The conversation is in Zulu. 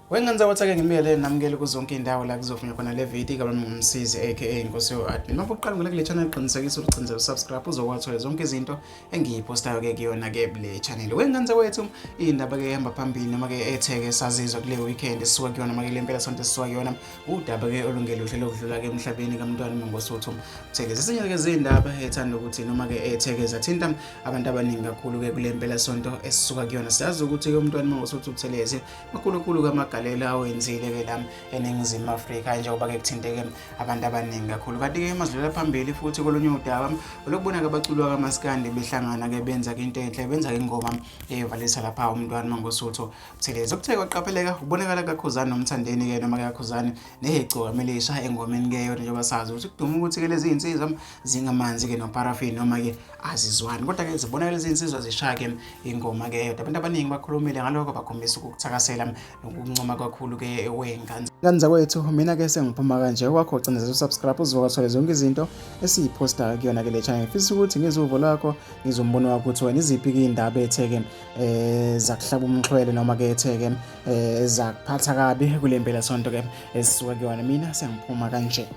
Wengenza ukuthi-ke ngimiyele namukele kuzonke iy'ndawo la kuzovunywa khona le video igama lami ngumsizi aka Nkosi yo-admin. Uma uqala ngale kule channel qinisekisa ukuthi ucinze usubscribe uzokwazi zonke izinto engiyiphostayo-ke kuyona-ke le channel. Wengenza kwethu iy'ndaba-ke ehamba phambili noma-ke ethe-ke sazizwa kule weekend esisuka kuyona noma-ke le mpela sonto esisuka kuyona udaba-ke olungeluhle lokudlula-ke emhlabeni kaMntwana Mangosuthu Buthelezi. Ezinye-ke zey'ndaba ethanda ukuthi noma-ke ethe-ke zathinta abantu abaningi kakhulu-ke kule mpela sonto esisuka kuyona. Siyazi ukuthi-ke uMntwana Mangosuthu Buthelezi makhulukhulu kamagalelo awenzile-ke la eNingizimu Afrika njengoba-ke kuthinteke abantu abaningi kakhulu. Kanti-ke mazidlulela phambili futhi kolunye udaba olokubona-ke abaculi bakamaskandi behlangana-ke benza-ke into enhle benza-ke ingoma evalisa lapha uMntwana Mangosuthu Buthelezi. Okuthe kwaqapheleka kubonakala kaKhuzani noMthandeni-ke noma kaKhuzani negcokama elisha engomeni-ke yona njengoba sazi ukuthi kuduma ukuthi-ke lezi iy'nsizwa zingamanzi-ke noparafini noma-ke azizwani kodwa-ke zibonakala lezi iy'nsizwa zishaya-ke ingoma-ke eyodwa. Abantu abaningi bakhulumile ngalokho bakhombisa ukukuthakasela nokuncoma kakhulu-ke wey'ngane. Ngane zakwethu mina-ke sengiphuma kanje okwakho cindezela usubscribe uzokwathola zonke izinto esiyiphostayo kuyona-ke le channel. Ngifisa ukuthi ngizwe uvo lwakho ngizwe umbono wakho ukuthi wena iziphi-ke iy'ndaba ethe-ke zakuhlaba umxhwele noma ke ethe-ke zakuphatha kabi kule mpelasonto-ke esisuka kuyona. Mina sengiphuma kanje.